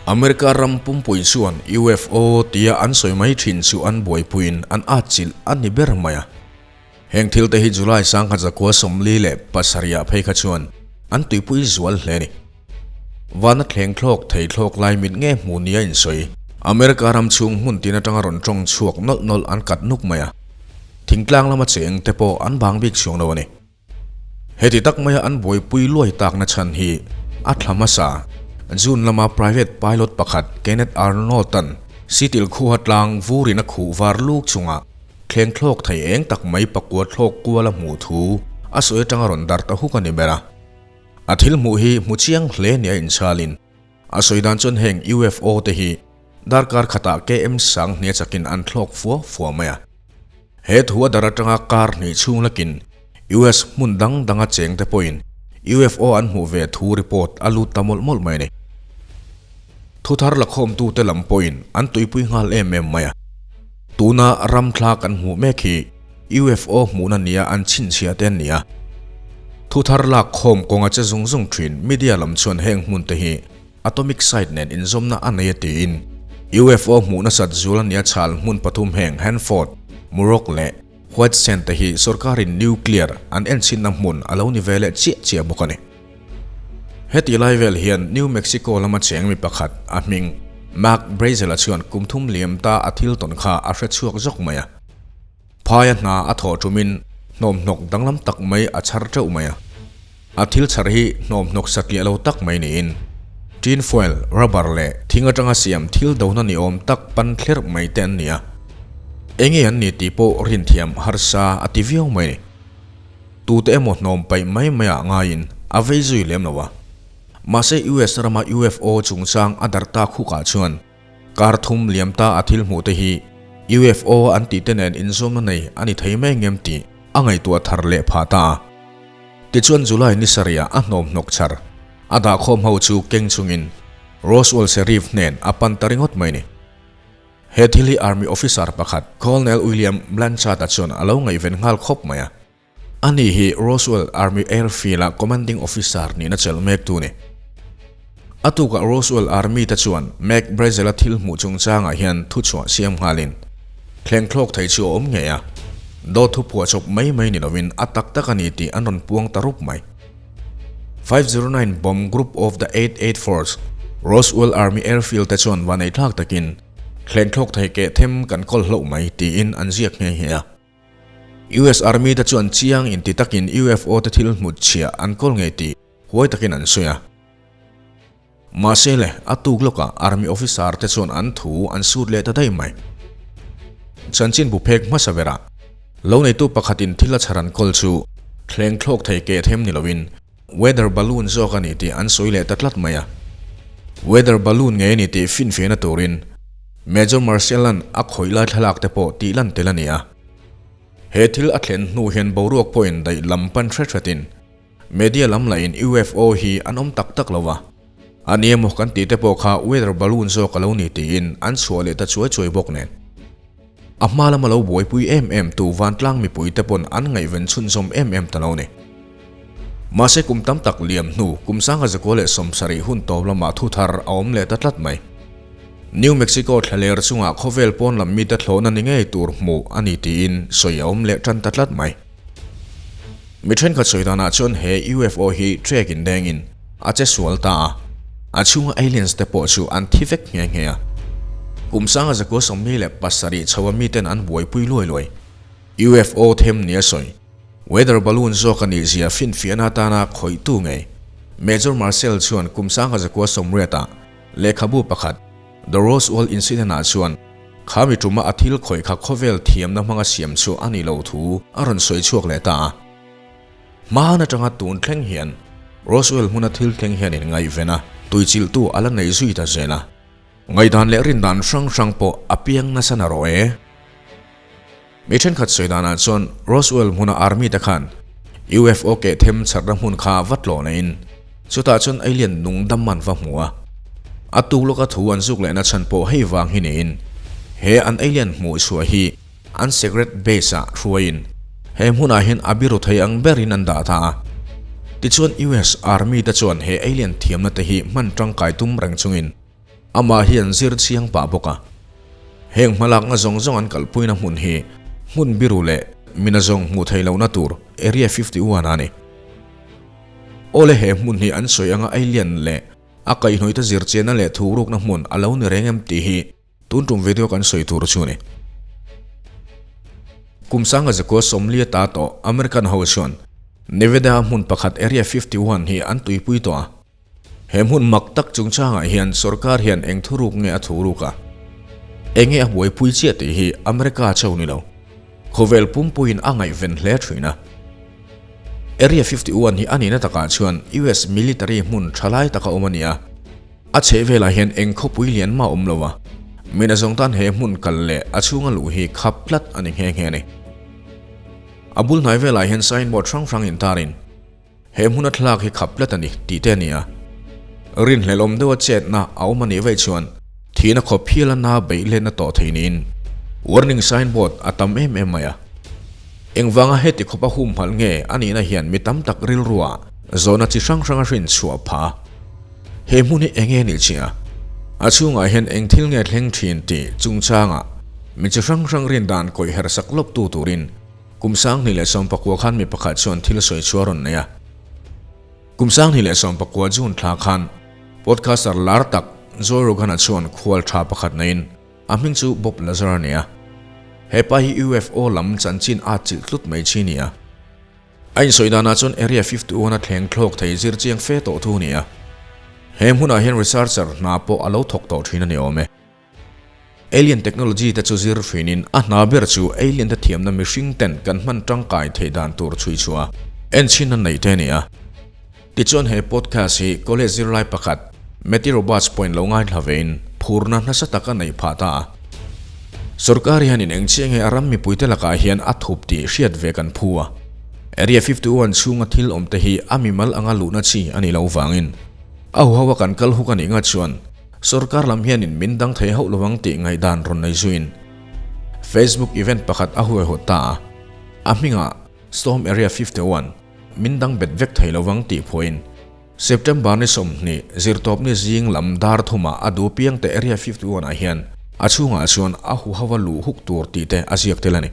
America ram pumpui chuan UFO tia an sawi mai thin chu an buaipuiin an atchilh a ni ber mai a. Heng thil te hi July 1947 ah phei kha chuan an tuipui zual hle a ni. Vana thleng thlawk thei thlawk lai mit nge hmu nia insawi. America ram chhung hmun tin atanga rawn tawng chhuak nawlh nawlh an kat nuk mai a. Thingtlang lama cheng te pawh an bang bik chhuang lo a ni. Heti tak maia an buaipui luai takna chhan hi a thla hmasa. June lama private pilot pakhat Kenneth Arnold-a'n Seattle khuha tlang vurin a khuh var luk chungah thleng thlawk thei eng tak mai pakua thlawk kual a hmuh thu a sawi atanga rawn dar ta huk a ni ber a. A thil hmuh hi hmu chiang hle nia inchalin a sawi dan chuan heng UFO te hi darkar khatah KM sang hnia chakin an thlawk fua fua mai a. He thu a dar atanga kar hnih chhung lakin US hmun dang danga cheng te pawhin UFO an hmuh ve thu report a lut ta mawlh mawlh mai a ni. Thu thar lakhawmtute lam pawhin an tuipui nghal em em mai a. Tuna ram thla kan hmuh mek hi UFO hmuhna nia an chhinchhiah te an ni a. Thu thar lak khawm kawnga che zung zung thin media lam chuan heng hmun te hi atomic site nen inzawmna a nei a tiin UFO hmuh nasat zual a nia chhal hmun pathum heng Hanford, Muroc leh White Sand te hi sorkarin nuclear an enchhinna hmun a lo ni ve leh chiah chiah bawk a ni. Heti lai vel hian New Mexico lama cheng mi pakhat a hming Mark Brazel-a chuan kum thum liam ta a thil tawn kha a hre chhuak zawk mai a. Phaia hna a thawh ṭumin hnawmhnawk danglam tak mai a chhar ṭeuh mai a. A thil chhar hi hnawmhnawk satliah lo tak mai niin tin foil, rubber leh thing aṭanga siam thil dona ni awm tak pan thlerh mai te an ni a. Enge an ni tih pawh rinthiam harsa a ti viau mai a ni. Tute emaw hnawm paih mai mai ah ngaiin a vei zui lem lo a. Mahse US rama UFO chungchang a darh tak hukah chuan kar thum liam ta a thil hmuh te hi UFO an tih te nen inzawmna nei a ni thei mai ngem tih a ngaihtuah thar leh phah ta a. Tichuan July ni sarih ah a hnawm hnawk char a dahkhawm ho chu keng chungin Roswell Sheriff hnen a pan ta ringawt mai ni. He thil hi Army officer pakhat Colonel William Blanchard-a chuan a lo ngaihven nghal khawp mai a. Ani hi Roswell Army Airfield-a commanding officer nihna chelh mektu a ni. A tukah Roswell Army te chuan Mac Brazel-a thil hmuh chungchangah hian thuchhuah siam nghalin thleng thlawk thei chu a awm ngei a, dawt thu phuahchawp mai mai ni lovin a tak tak a ni tih an rawn puang ta rup mai. 509 Bomb Group of the 88 Force, Roswell Army Airfield te chuan vaneihthlak takin thleng thlawk thei keh them kan kawl hlauh mai tiin an ziak nghe nghe a. US Army te chuan chiang inti takin UFO te thil hmut chhiah an kawl ngei tih huai takin an sawi a. Mahse le, a tuk lawkah Army officer te chuan an thu an sut leh ta daih mai. Chanchin bu phek hmasa berah lo neitu pakhatin thil a chhar an kawl chu thleng thlawk thei keh them ni loin weather balloon zawk a ni tih an sawi leh ta tlat mai a. Weather balloon ngei a ni tih finfiahna turin Major Marcel-a'n a khawih lai thlalak te pawh tih lan tel a ni a. He thil a thlen hnu hian boruak pawhin daih lam pan hret hretin Media lam lahin UFO hi an awm tak tak lo a, a ni emaw kan tih te pawh kha weather balloon zawk a lo ni tiin an chhuah leh ta chuai chuai bawk nen. A hma lama lo buaipui em em tu vantlang mipui te pawn an ngaihven chhunzawm em em ta lo ni. Mahse kum tam tak liam hnu kum 1970 hun tawp lamah thu thar a awm leh ta tlat mai. New Mexico thlaler chungah khawvel pawn lam mite thlawhna ni ngei tur hmuh a ni tiin sawi a awm leh tan ta tlat mai. Mi thenkhat sawi danah chuan he UFO hi trek in dengin a che sual ta a, a chhunga aliens te pawh chu an thi vek nghe nghe a. Kum 1947 chho a miten an buaipui luai luai. UFO them nia sawi, weather balloon zawk a nih zia finfiahna atana khawihtu ngei Major Marcel chuan kum 1980 ah lehkhabu pakhat The Roswell Incident ah chuan Kha mi ṭuma a thil khawih kha khawvel thiamna hmanga siam chu a ni lo thu a rawn sawi chhuak leh ta a. Hmaan aṭanga tun thleng hian Roswell hmuna thil thleng hian in ngaihven a, tuichilhtu a la nei zui ta zel a. Ngaihdan leh rindan hrang hrang pawh a piang nasa na rawh e. Mi ṭhenkhat sawi danah chuan Roswell hmuna army te khan UFO keh them chharna hmun kha va tlawh naiin chutah chuan alien nung dam an va hmu a. A tuk lawka thu an zuk lehna chhan pawh hei vang hi niin he an alien hmuh chhuah hi an secret base ah hruaiin he hmunah hian a biru thei ang berin an dah ta a. Tichuan US army te chuan he alien thiamna te hi hman tangkai tum reng chungin. Amah hi an zir chiang pah bawk a. Heng hmalakna zawng zawng an kalpuina hmun hi hmun biru leh mina zawng hmuh theih lohna tur Area 51 a ni. Awle he hmun hi an sawi anga alien leh a kaihhnawihte zirchianna leh thuhrukna hmun a lo ni reng em tih hi tun tum video kan sawi tur chu a ni. Kum sanga zakua 40 ta tawh American ho chuan Nevada hmun pakhat Area 51 hi an tuipui tawh a. He hmun mak tak chungchangah hian sorkar hian eng thuruk nge a thuruk a, enge a buaipui chiah tih hi America chauh ni lo, khawvel pumpuiin a ngaihven hle thin a. Area 51 hi a nihna takah chuan US military hmun tha lai taka awm a ni a, a chhehvelah hian eng khawpui lian mah awm lo a, mina zawng tan he hmun kal leh a chhunga luh hi khap tlat a ni nghe nghe a ni. A bul hnai velah hian signboard hrang hrang intarin, He hmuna thlalak hi khap tlat a ni tih te a ni a. Rinhlelhawm deuha chetna a awm a nih vaih chuan thihna khawp hial a na beih lenna tawh thei niin warning sign board a tam em em mai a. Engvanga heti khawpa humhalh nge a nihna hian mi tam tak rilrua zawhna chi hrang hrang a hrin chhuah phah a. He hmun hi enge nih chiah? A chhungah hian eng thil nge thleng thin tih chungchangah mi chi hrang hrang rin dan kawih hersak lawptu turin Kum 2019 khan mi pakhat chuan thil sawi chu a rawn nei a. Kum 2019 June thla khan podcaster lar tak Joe Rogan-a chuan khual tha pakhat neiin a hming chu Bob Lazar a ni a. He pa hi UFO lam chanchin a chilh tlut mai chi ni a. A insawi danah chuan Area 51 a thleng thlawk thei zir chiang fe tawh thu a ni a. He hmunah hian researcher hna pawh a lo thawk tawh thin a ni awm e. Alien technology te chu zir hrinin a hna ber chu alien te thiamna mihring ten kan hman tangkai theih dan tur chhui chhuah a, enchhin a nei te a ni a. Tichuan he podcast hi college zirlai pakhat Matty Roberts pawhin lo ngaithla vein phurna nasa tak a neih phah ta a. Sorkar hianin engchiah nge a ram mipuite lakah hian a thup tih hriat ve kan phu a. Area 51 chhunga thil awm te hi a mimal anga luhna chi a nih loh vangin a huho a kan kal huk a nih nga chuan Sorkar lam hianin min dang thei hauh lovang tih ngaihdan rawn nei zuiin Facebook event pakhat a huaihawt ta a, a hmingah Storm Area 51, min dang bet vek thei lovang tih phuahin September ni 20 zirtawpni zing lam dar thumah a duh piang te Area 51 ah hian a chhungah chuan a huhava luh huk tur tih te a ziak tel a ni.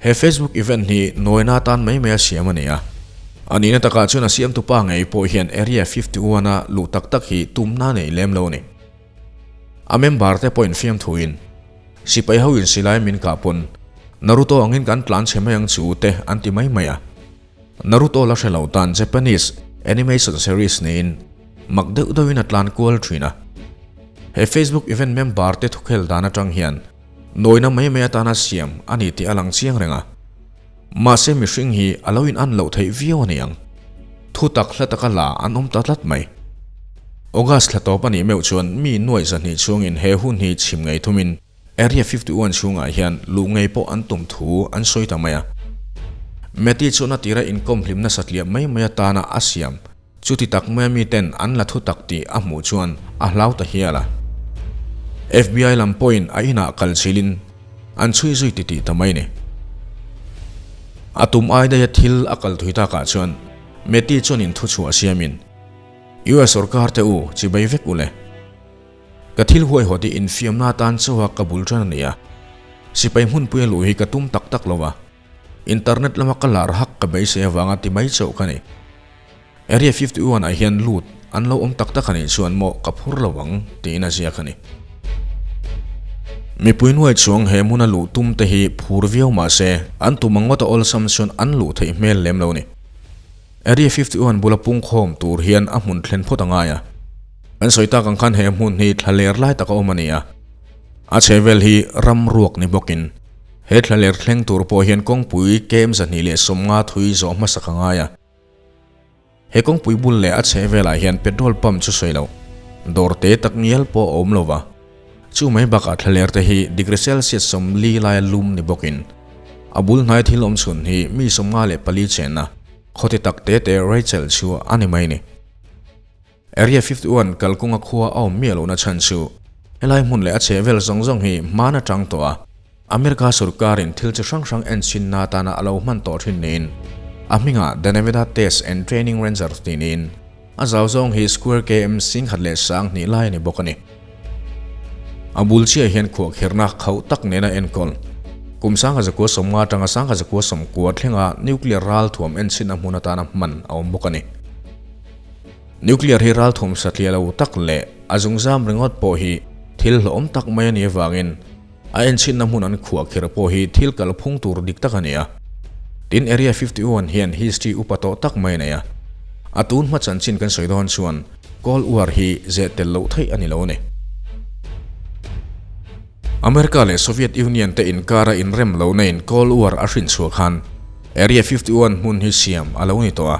He Facebook event hi nawina tan mai mai a siam a ni a. A nihna takah chuan a siamtu pa ngei pawh hian Area 51 a luh tak tak hi tumna nei lem lo a ni. A member te pawhin fiamthuin, Sipai ho in silai min kah pawn Naruto angin kan tlan chhe mai ang chu te an ti mai mai a. Naruto la hre lo tan Japanese animation series niin mak deuh deuhin a tlan kual thin a. He Facebook event member te thukhel dan atang hian Nawina mai mai atana siam a ni tih a lang chiang reng a. Mahse mihring hi a lo in an loh theih viau a ni ang. Thu tak hla taka la an awm ta tlat mai. August thla tawp a nih meuh chuan mi nuaih zahnih chhungin he hun hi chhim ngei thumin Area 51 chhungah hian luh ngei pawh an tum thu an sawi ta mai a. Matty chuan a tira inkawm hlim nasa tliah mai mai atana a siam Chuti tak maia miten an la thu tak tih a hmuh chuan a hlau ta hial a. FBI lam pawhin a inah kal chilin an chhui zui titih ta mai ni. A tum ai daia thil a kal thui takah chuan Matty chuan in thuchhuah siamin, US sorkar te u chibai vek u le. Ka thil huaihawt hi infiamna atan chauha ka bul tan a ni a. Sipai hmunpui a luh hi ka tum tak tak lo a. Internet lama ka lar hak ka beisei avanga ti mai chauh ka ni. Area 51 ah hian lut an lo awm tak tak a nih chuan maw ka phur lo ang tiin a ziak a ni. Mipui hnuai chuang he hmuna luh tum te hi phur viau mah se an tum ang ngawt a awlsam chuan an luh theih hmel lem lo a ni. Area 51 bula pungkhawm tur hian a hmun thlen phawt a ngai a. An sawi tak ang khan he hmun hi thla ler lai tak a awm a ni a. A chhehvel hi ram ruak ni bawkin he thla ler thleng tur pawh hian kawngpui kem 250 thui zawh hmasak a ngai a. He kawngpui bul leh a chheh velah hian petrol pump chu sawi loh, dawr te tak ngial pawh a awm lo va. Chu mai bakah thlaler te hi degree Celsius 40 laia lum ni bawkin a bul hnai thil awm chhun hi mi 54 chenna khawti tak te te Rachel chu a ni mai ni. Area 51 kalkawnga khua a awm miah lohna chhan chu helai hmun leh a chhehvel zawng zawng hi hman atang tawh a, America sorkarin thil chi hrang hrang enchinna atana a lo hman tawh thin niin a hmingah The Nevada Test and Training Ranger tih niin A zau zawng hi square km 1120 lai a ni bawk a ni. A bul chiah hian khuahkhirhna khauh tak nena enkawl. Kum 1950 atanga 1990 thlenga nuclear ralthuam enchhinna hmun atana hman a awm bawk a ni. Nuclear hi ralthuam satliah lo tak leh a zungzam ringawt pawh hi thil hlawhawm tak mai a nih avangin a enchhinna hmun an khuahkhirh pawh hi thil kalphung tur dik tak a ni a. Tin, Area 51 hian history upa tawh tak mai a nei a. A tun hma chanchin kan sawi dawn chuan Cold War hi zeh tel loh theih a ni lo a ni. America leh Soviet Union te inkara inrem lohna in Cold War a hrinchhuah khan Area 51 hmun hi siam a lo ni tawh a.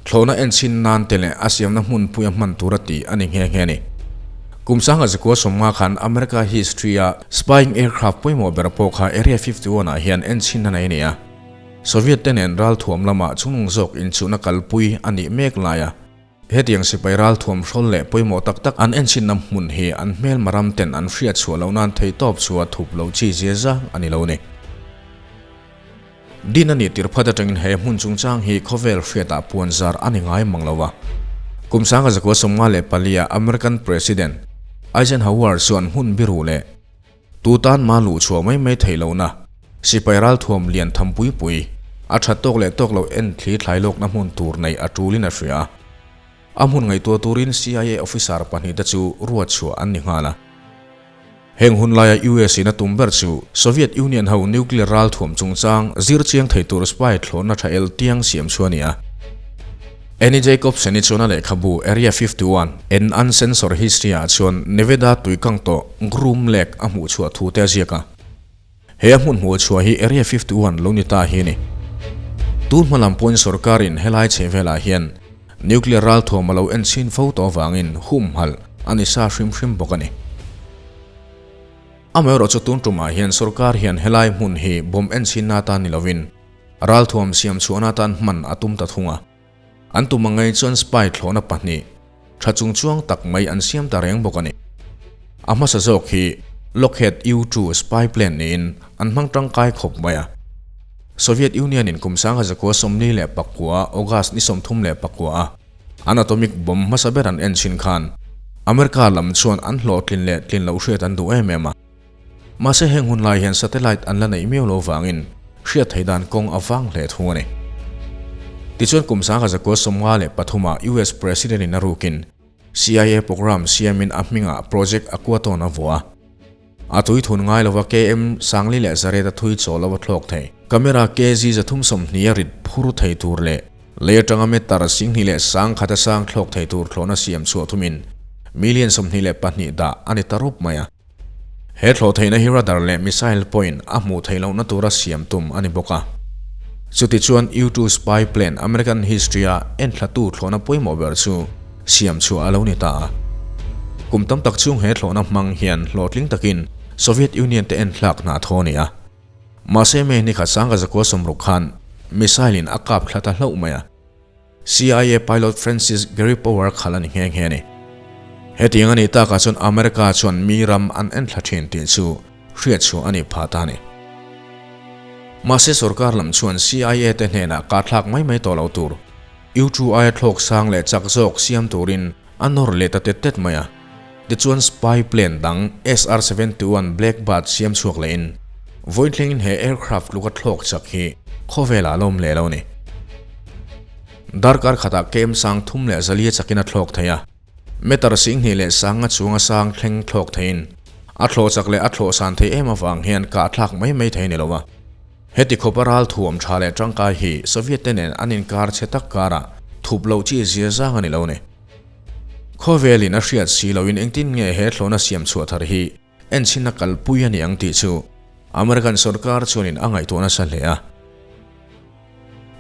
Thlawhna enchhin nan te leh a siamna hmunpui a hman tur a tih a ni nghe nghe a ni. Kum 1950 khan America history a spying aircraft pawimawh ber pawh kha Area 51 ah hian enchhin a nei a ni a. Soviet te nen ralthuam lamah chungnung zawk inchuhna kalpui a nih mek lai a. Hetiang sipai ralthuam hrawl leh pawimawh tak tak an enchhinna hmun hi an hmelma ram ten an hriat chhuah loh nan theihtawp chu a thup lo chi zia zang a ni lo a ni. Din a nih tir phat atangin he hmun chungchang hi khawvel hriatah puan zar a ni ngai mang lo a. Kum 1954 ah American President Eisenhower chuan hmun biru leh tu tan mah luh chhuah mai mai theih lohna sipai ralthuam lian tham pui pui a that tawk leh tawk loh en thli thlai lawkna hmun tur neih a tulin a hria a. A hmun ngaihtuah turin CIA officer pahnihte chu ruat chhuah an ni nghal a. Heng hun laia US in a tum ber chu Soviet Union ho nuclear ralthuam chungchang zir chiang thei tur spy thlawhna tha el tiang siam chu a ni a. Annie Jacobsen-i chuan a lehkhabu Area 51, An Uncensored History ah chuan Nevada tuikang tawh Groom Lake a hmuh chhuah thu te a ziak a. He a hmun hmuh chhuah hi Area 51 lo ni ta hi a ni. Tun hma lam pawhin sorkarin helai chhehvelah hian nuclear ralthuam a lo enchhin fo tawh avangin humhalh a ni sa hrim hrim bawk a ni. Amaherawh chu tun tumah hian sorkar hian helai hmun hi bomb enchhinna atan ni lovin ralthuam siam chhuahna atan hman a tum ta thung a. An tum ang ngei chuan spy thlawhna pahnih tha chung chuang tak mai an siam ta reng bawk a ni. A hmasa zawk hi Lockheed U-2 spy plane niin an hmang tangkai khawp mai a. Soviet Union in kum 1949 August ni 34 a an atomic bomb hmasa ber an en chhin khan America lam chuan an hlawhtlin leh tlin loh hriat an duh em em a. Mahse heng hun lai hian satellite an la neih miau lo vangin hriat theih dan kawng a vang hle thung a ni. Tichuan kum 1953 ah US President in a rukin CIA program siamin a hmingah Project Aquatone a vuah a. A tui thun ngai lova KM Sangli leh Zaret a thui chaw lo a thlawk thei. Camera KG 320 a rit phur thei tur leh lei atanga meter 21,100 a sang thlawk thei tur thlawhna siam chhuah thumin million 22 dah a ni ta rup mai a. He thlawh theihna hi radar leh missile pawhin a hmuh theih lohna tura siam tum a ni bawk a. Chutichuan U-2 spy plane American history-a enthlatu thlawhna pawimawh ber chu siam chhuah a lo ni ta a. Kum tam tak chhung he thlawhna hmang hian hlawhtling takin Soviet Union te enthlak hna thaw a ni a. Mahse May ni khat 1960 khan missile-in a kap thla ta hlauh mai a. CIA pilot Francis Gary Power khalh a ni nghe nghe a ni. Hetiang a nih takah chuan America chuan mi ram an enthla thin tih chu hriat chhuah a nih phah ta a ni. Mahse sorkar lam chuan CIA te hnenah kahthlak mai mai tawh lo tur, U-2 aia thlawk sang leh chak zawk siam turin a nawr leh ta tet tet mai a. Tichuan spy plane dang SR-71 Blackbird siam chhuak lehin vawithlengin he aircraft tluka thlawk chak hi khawvelah a lawm leh lo a ni. Darkar khatah kem sang thum leh zalia chakin a thlawk thei a, meter 20 leh sanga chunga sang thleng thlawk theiin a thlawh chak leh a thlawh san thei em avang hian kah thlak mai mai thei a ni lo a. Heti khawpa ral thuam tha leh tangkai hi Soviet te nen an inkar chhe tak karah thup loh chi zia zang a ni lo a ni. Khawvelin a hriat si loin engtin nge he thlawhna siam chhuah thar hi enchhinna kalpui a ni ang tih chu American sorkar chuanin a ngaihtuah nasa hle a.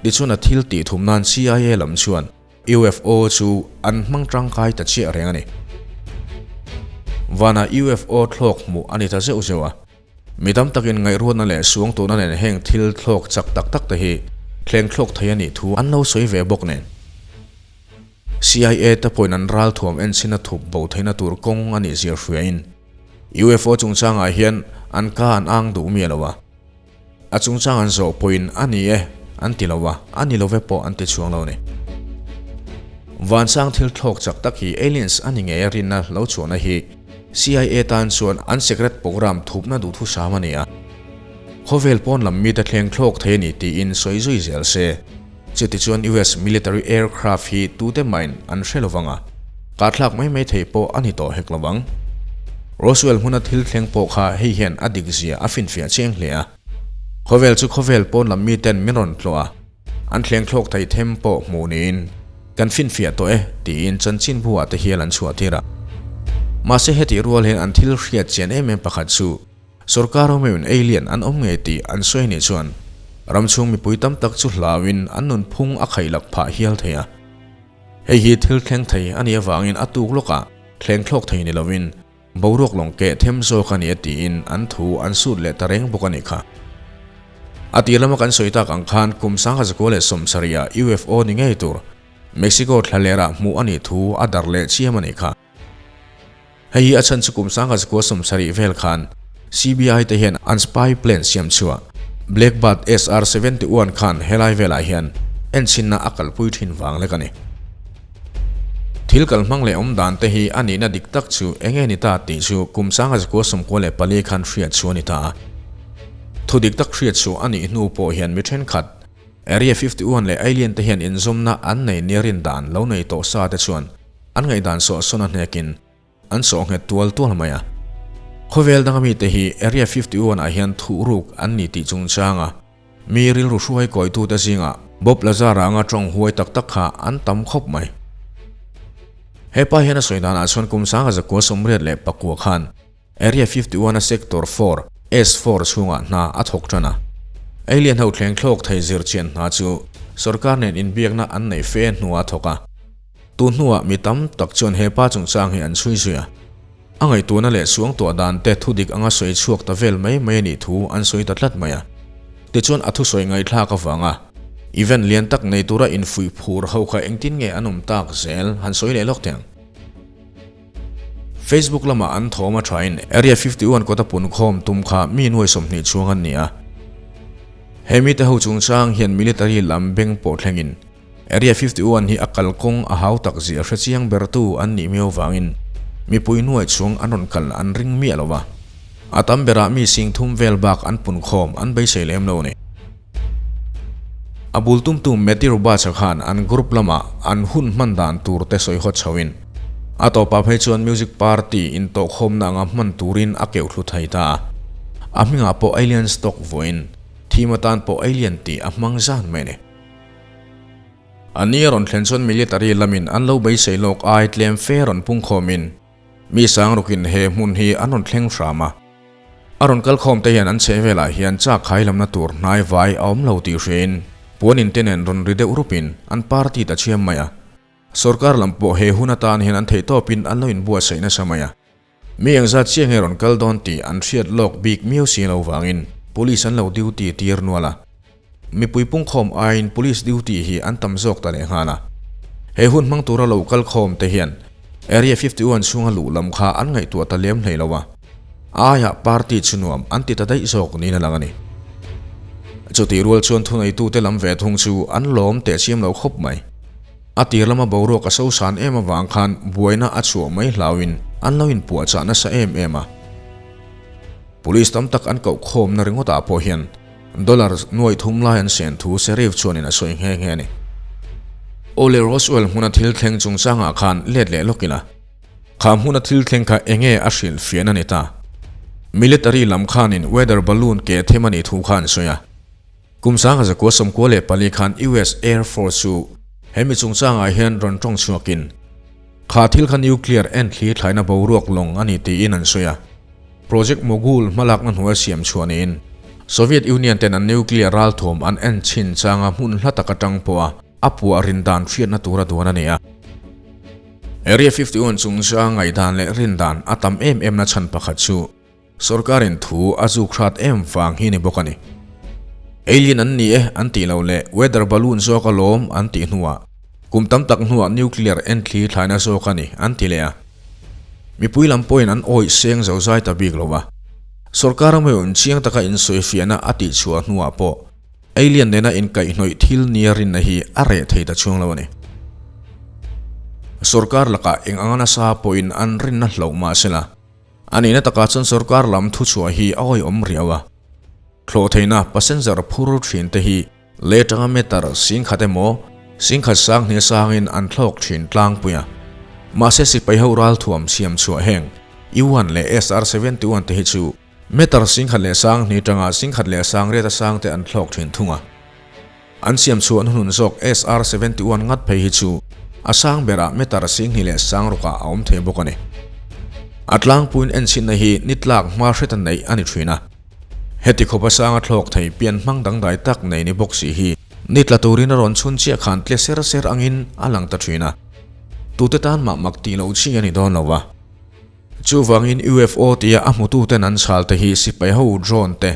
Tichuan a thil tih thum nan CIA lam chuan UFO chu an hmang tangkai ta chiah reng a ni. Vanah UFO thlawk hmuh a ni ta zeuh zeuh a. Mi tam takin ngaihruatna leh suangtuahna nen heng thil thlawk chak tak tak te hi thleng thlawk thei a nih thu an lo sawi ve bawk nen. CIA te pawhin an ralthuam enchhin a thup bo theihna tur kawng a nih zir hriain UFO chungchangah hian an ka an ang duh miah lo a. A chungchang an zawh pawhin a ni e an ti lo a, a ni lo ve pawh an ti chhuang lo a ni. Vansang thil thlawk chak tak hi aliens a ni ngei a rinna lo chhuahna hi CIA tan chuan an secret program thupna duhthusam a ni a. Khawvel pawn lam mite thleng thlawk thei a ni tiin sawi zui zel se. Chutichuan US military aircraft hi tute mahin an hre lovang a, kahthlak mai mai thei pawh a ni tawh hek lovang. Roswell hmuna thil thleng pawh kha hei hian a dik zia a finfiah chiang hle a. Khawvel chu khawvel pawn lam miten min rawn tlawh a, an thleng thlawk thei them pawh hmuh niin kan finfiah tawh e tiin chanchinbu ah te hial an chhuah tir a. Mahse hetih rual hian an thil hriat chian em em pakhat chu Sorkar awmeuhin alien an awm ngei tih an sawi anih chuan ram chhung mipui tam tak chu hlauin an nunphung a khaihlak phah hial thei a. Hei hi thil thleng thei a nih avangin a tuk lawkah thleng thlawk thei ni lovin boruak lawng keh them zawk a ni a tiin an thu an sut leh ta reng bawk a nih kha. A tir lama kan sawi tak ang khan kum 1970 ah UFO ni ngei tur Mexico thlalerah hmuh a nih thu a darh leh chiam a nih kha. Hei hi a chhan chu kum 1970 vel khan CBI te hian an spy plane siam chhuah Blackbird SR-71 khan helai velah hian enchinna a kalpui thin vang lek a ni. Thil kal hmang leh awm dan te hi a nihna dik tak chu enge ni ta tih chu kum 1994 khan hriat chu a ni ta a. Thu dik tak hriat chu a nih hnu pawh hian mi thenkhat Area 51 leh Alien te hian inzawmna an nei nia rin dan lo nei tawh sa te chuan An ngaihdan sawh sawn a hnekin an sawh nghet tual tual mai a. Khawvel danga mite hi Area 51 ah hian thuhruk an ni tih chungchanga mi rilru hruai kawitute zingah Bob Lazar anga tawng huai tak tak kha an tam khawp mai. Hepa hian a sawi danah chuan kum 1989 khan Area 51 a Sector 4, S4, chhungah hna a thawk tan a. Alien ho thleng thlawk thei zirchian hna chu sorkar nen inbiakna an neih fe hnuah a thawk a. Tun hnuah mi tam tak chuan he pa chungchang hi an chhui zui a. A ngaihtuahna leh suangtuah dan te thudik anga sawi chhuak ta vel mai mai a nih thu an sawi ta tlat mai a. Tichuan a thusawi ngaihthlak avanga event lian tak nei tura infuih phur ho kha engtin nge an awm tak zel han sawi leh lawk teh ang. Facebook lamah an thawm a thain Area 51 kawta punkhawm tum kha mi nuai 20 chhuang an ni a. He mite ho chungchang hian military lam beng pawh thlengin Area 51 hi a kalkawng a hau tak zia hre chiang bertu an nih miau vangin mipui hnuai chhung an rawn kal an ring miah lo va. A tam berah mi sing thum vel bak an pun khawm an beisei lem lo a ni. A bul tumtu Matty Roberts-a khan an group lamah an hun hman dan tur te sawi hawt chhoin a tawpah phei chuan music party intawhkhawmna anga hman turin a keuh thlu thei ta a. A hmingah pawh Alien Stock vawiin theme atan pawh Alien tih a hmang zan mai a ni. A ni a rawn thlen chuan military lamin an lo beisei lawk ai tlem fe rawn pungkhawmin mi sang rukin he hmun hi an rawn thleng hram a. A rawn kalkhawm te hian an chheh velah hian chak khai lamna tur hnai vai a awm lo tih hriain puanin te nen rawn ri deuh rupin an party ta chhiam mai a. Sorkar lam pawh he hun atan hian an theihtawpin an lo inbuatsaih nasa mai a. Mi engzat chiah nge rawn kal dawn tih an hriat lawk bik miau si lo vangin Police an lo duty tir nual a. Mipui pungkhawm aiin Police duty hi an tam zawk ta lehnghal a. He hun hmang tura lo kal khawm te hian Area 51 chhunga luh lam kha an ngaihtuah ta lem hlei lo a. A aiah party chu nuam an ti ta daih zawk niin a lang a ni. Chutih rual chuan thuneitute lam ve thung chu an lawm teh chiam lo khawp mai. A tir lama boruak a sosan em avang khan buaina a chhuah mai hlauin an lo inpuahchah nasa em em a. Police tam tak an koh khawmna ringawtah pawh hian dollar nuai thum lai an sen thu Sheriff chuanin a sawi nghe nghe a ni. Awle Roswell hmuna thil thleng chungchangah khan let leh lawk ila, kha hmuna thil thleng kha enge a hrilh fiahna ni ta? Military lam khanin weather balloon ke them a nih thu kha an sawi a. Kum 1994 khan US Air Force chu he mi chungchangah hian rawn tawng chhuakin kha thil kha nuclear en thli thlaina boruak lawng a ni tiin an sawi a. Project Mogul hmalakna hnuai siam chhuah niin Soviet Union ten an nuclear ralthawm an en chhin changa hmun hla tak atang pawha a puah rin dan hriatna tura duan a ni a. Area 51 chungchang ngaihdan leh rindan a tam em em na chhan pakhat chu Sorkarin thu a zuk hrat em vang hi ni bawk a ni. Alien an ni e an tih loh leh weather balloon zawk alawm an tih hnuah kum tam tak hnuah nuclear enthli thlaina zawk a ni an ti leh a. Mipui lam pawhin an awih seng zo zai ta bik lo a. Sorkar rameuh inchiang taka insawifiahna a tih chhuah hnuah pawh Alien nena inkaihhnawih thil nia rinna hi a reh thei ta chhuang lo a ni. Sorkar lakah eng anga nasa pawhin an rinna hloh mah sela, a nihna takah chuan sorkar lam thuchhuah hi a awihawm riau a. Thlawh theihna passenger phur thin te hi lei atanga meter singkhat emaw singkhat sang hnih sangin an thlawk thin tlangpui a. Mahse sipai ho ralthuam siam chhuah heng U-1 leh SR-71 te hi chu meter singkhat leh sang hnih atanga singkhat leh sang riat a sang te an thlawk thin thung a. An siam chhuah hnuhnun zawk SR-71 ngat phei hi chu a sang berah meter singhnih leh sang rukah a awm thei bawk a ni. A tlangpuiin enchhinna hi ni tlak hma hreta neih a ni thin a. Heti khawpa sanga thlawk thei pian hmang dangdai tak nei ni bawk si hi ni tla turin a rawn chhun chiah khan tle ser ser angin a lang ta thin a. Tute tan mah mak tih loh chi a ni dawn lo va. Chuvangin UFO tia a hmututen an chhal te hi sipai ho drone te,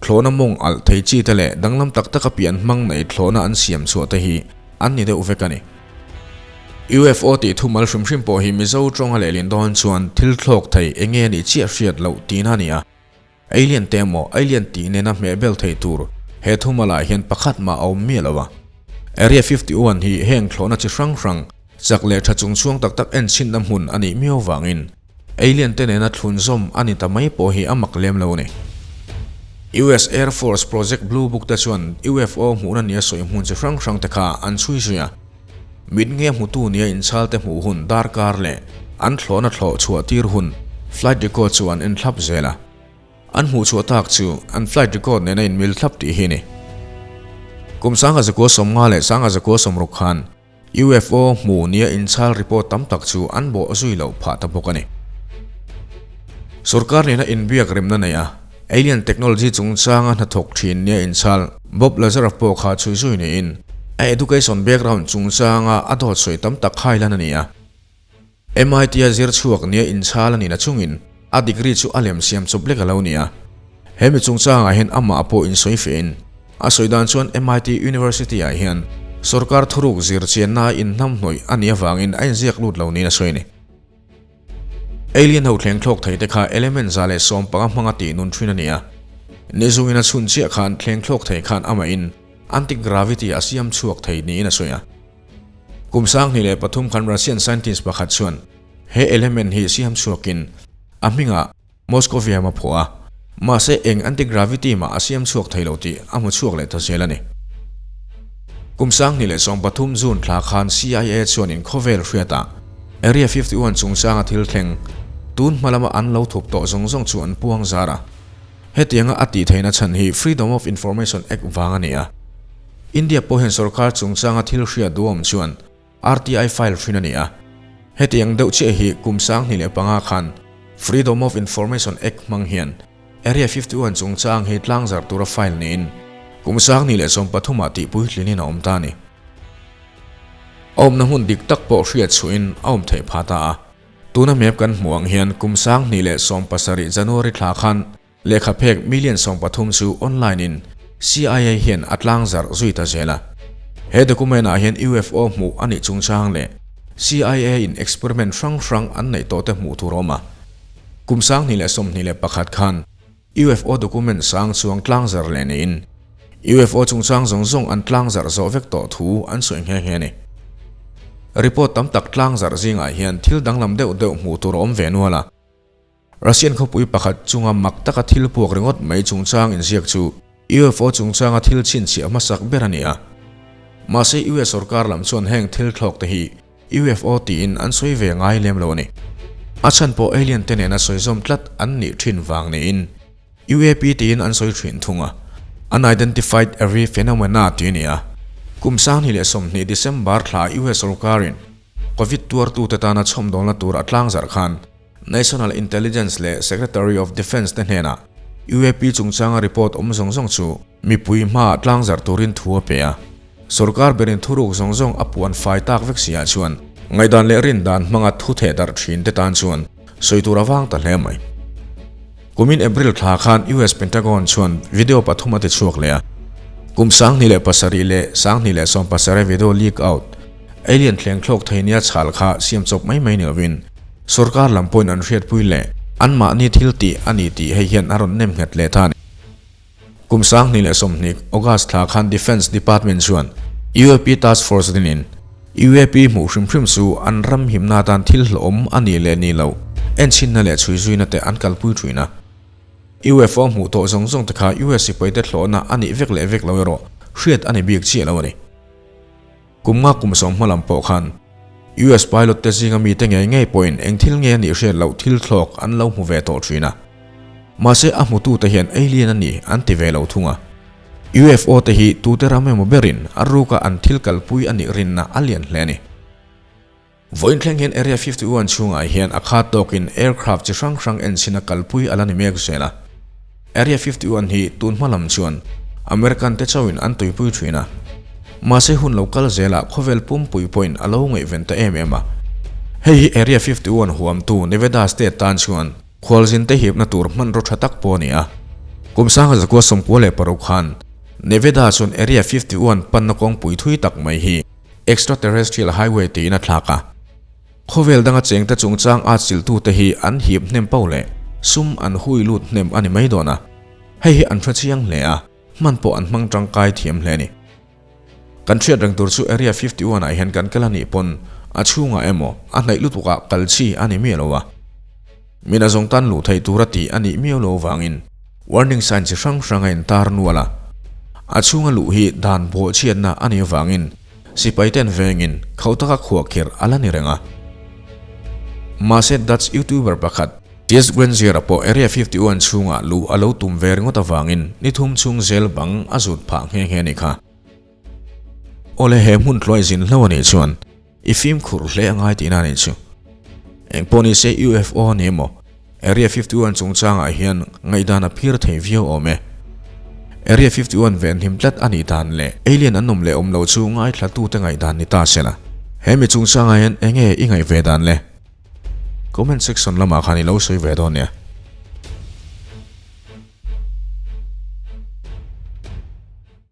thlawhna mawng alh thei chi te leh danglam tak taka pian hmang nei thlawhna an siam chhuah te hi an ni deuh vek a ni. UFO tih thumal hrim hrim pawh hi Mizo tawnga lehlin dawn chuan thil thlawk thei enge nih chiah hriat loh tihna a ni a. Alien te emaw alien tih nena hmehbel thei tur he thumalah hian pakhat mah a awm miah lo a. Area 51 hi heng thlawhna chi hrang hrang, chak leh tha chung chhuang tak tak enchhinna hmun a nih miau vangin alien te nena thlunzawm a ni ta mai pawh hi a mak lem lo a ni. US Air Force Project Blue Book te chuan UFO hmuhna nia sawi hmun chi hrang hrang te kha an chhui zui a. Mit nge hmutu nia inchhal te hmuh hun darkar leh an thlawhna thlawh chhuah tir hun flight record chu an en thlap zel a. An hmuh chhuah tak chu an flight record nena inmil thlap tih hi a ni. Kum 1950 leh 1960 khan UFO hmu nia inchhal report tam tak chu an bawh zui loh phah ta bawk a ni. Sorkar nena inbiak remna nei a, Alien technology chungchanga hnathawk thin nia inchhal Bob Lazar pawh kha chhui zui niin a education background chungchanga a dawt sawi tam tak khai lan a ni a. MIT a zir chhuak nia inchhal a nihna chungin a degree chu a lem siam chawp lek a lo ni a. He mi chungchangah hian amah pawh insawi fehin a sawi dan chuan MIT University ah hian sorkar thuruk zir chianna inhnamhnawih a nih avangin a inziak lut lo niin a sawi a ni. Alien ho thleng thlawk thei te kha element 115 hmanga tih nun thin a ni a. Ni zungin a chhun chiah khan thleng thlawk thei khan amahin anti-gravity a siam chhuak thei niin a sawi a. Kum 2003 khan Russian scientist pakhat chuan he element hi siam chhuakin a hmingah Moscovium a phuah a, mahse eng anti-gravity mah a siam chhuak thei lo tih a hmu chhuak leh ta zel a ni. Kum 2013 June thla khan CIA chuanin khawvel hriatah Area 51 chungchanga thil thleng tun hma lama an lo thup tawh zawng zawng chu an puang zar a. Hetianga a tih theihna chhan hi Freedom of Information Act vang a ni a. India pawh hian sorkar chungchanga thil hriat duhawm chuan RTI file hrin a ni a. Hetiang deuh chiah hi kum 2005 khan Freedom of Information Act hmang hian Area 51 chungchang hi tlangzar tura file niin kum 2013 ah tihpuitlinin a awm ta a ni. A awmna hmun dik tak pawh hriat chhuahin a awm theih phah ta a. Tuna map kan hmuh ang hian kum 2017 January thla khan Lehkha phek million 13 chu online in CIA hian a tlangzarh zui ta zel a. He document ah hian UFO hmuh a nih chungchang leh CIA in experiment hrang hrang an neih tawh te hmuh tur a awm a. Kum 2021 khan UFO document sang chuang tlangzarh leh niin UFO chungchang zawng zawng an tlangzarh zawh vek tawh thu an sawi nghe nghe a ni. Report tam tak tlangzarh zingah hian thil danglam deuh deuh hmuh tur a awm ve nual a. Russian khawpui pakhat chunga mak taka thil puak ringawt mai chungchang inziak chu UFO chungchanga thil chhinchhiah hmasak ber a ni a. Mahse US sorkar lam chuan heng thil thlawk te hi UFO tiin an sawi ve ngai lem lo a ni. A chhan pawh alien te nena sawi zawm tlat an nih thin vang niin UAP tiin an sawi thin thung a. Unidentified Aerial Phenomena tih a ni a. Kum 2020 December thla US sorkarin Covid tuartute tana chhawmdawlna tur a tlangzarh khan National Intelligence leh Secretary of Defence te hnenah UAP chungchanga report awm zawng zawng chu mipui hmaah tlangzarh turin thu a pe a. Sorkar berin thuruk zawng zawng a puan fai tak vek siah chuan ngaihdan leh rindan hmanga thu theh darh thin te tan chuan sawi tur a vang ta hle mai. Kumin April thla khan US Pentagon chuan video pathum a ti chhuak leh a. Kum 2007 leh 2017 video leak out alien thleng thlawk thei nia chhal kha siam chawp mai mai ni lovin Sorkar lam pawhin an hriatpui leh anmahni thil tih a ni tih hei hian a rawn nem nghet leh ta a ni. Kum 2020 August thla khan Defence Department chuan UAP Task Force dinin UAP hmuh hrim hrim chu an ram himna atan thil hlawhawm a nih leh nih loh enchhinna leh chhuizuina te an kalpui thin a. UFO hmuh tawh zawng zawng te kha US sipaite thlawhna a nih vek leh vek lo erawh hriat a ni bik chiah lo a ni. Kum nga kum sawm hma lam pawh khan US pilot te zinga mite ngei ngei pawhin eng thil nge a nih hriat loh thil thlawk an lo hmu ve tawh thin a. Mahse a hmutute hian alien a ni an ti ve lo thung a. UFO te hi tute ram emaw berin a ruka an thil kalpui a nih rinna a lian hle a ni. Vawiin thleng hian Area 51 chhungah hian a khat tawkin aircraft chi hrang hrang enchhin a kalpui a la ni mek zel a. Area 51 hi tun hma lam chuan American te chauhin an tuipui thin a. Mahse hun lo kal zelah khawvel pumpui pawhin a lo ngaihven ta em em a. Hei hi Area 51 huamtu Nevada State tan chuan Khualzin te hipna tur hmanraw tha tak pawh a ni a. Kum sanga zakua 96 khan Nevada chuan Area 51 panna kawngpui thui tak mai hi Extraterrestrial Highway tiin a thlak a. Khawvel danga chengte chungchang at siltute hi an hip hnem pauh leh sum an hui lut hnem a ni mai dawn a. Hei hi an hre chiang hle a, hman pawh an hmang tangkai thiam hle a ni. Kan hriat reng tur chu Area 51 ah hian kan kal a nih pawn a chhungah emaw a hnaih lutukah kal chi a ni miah lo a. Min a zawng tan luh theih tur a tih a nih miau lo vangin warning sign chi hrang hrang a intar nual a. A chhunga luh hi dan bawhchhiatna a nih avangin sipai ten vengin khauh taka khuahkhirh a la ni reng a. Mahse Dutch YouTuber pakhat Ties Grenzier-a pawh Area 51 chhungah luh a lo tum ve ringawt avangin ni thum chhung zel bang a zut phah nghe nghe a ni kha. Awle he hmun tluai zin hlo a nih chuan i fimkhur hle a ngai tihna a nih chu. Engpawh ni se UFO a ni emaw Area 51 chungchangah hian ngaihdan a phir thei viau awm e. Area 51 venhim tlat a nih dan leh alien an awm leh awm lo chu ngaithlatute ngaihdan ni ta se la. He mi chungchangah hian enge i ngaih ve dan le? Comment section lamah khan i lo sawi ve dawn nia.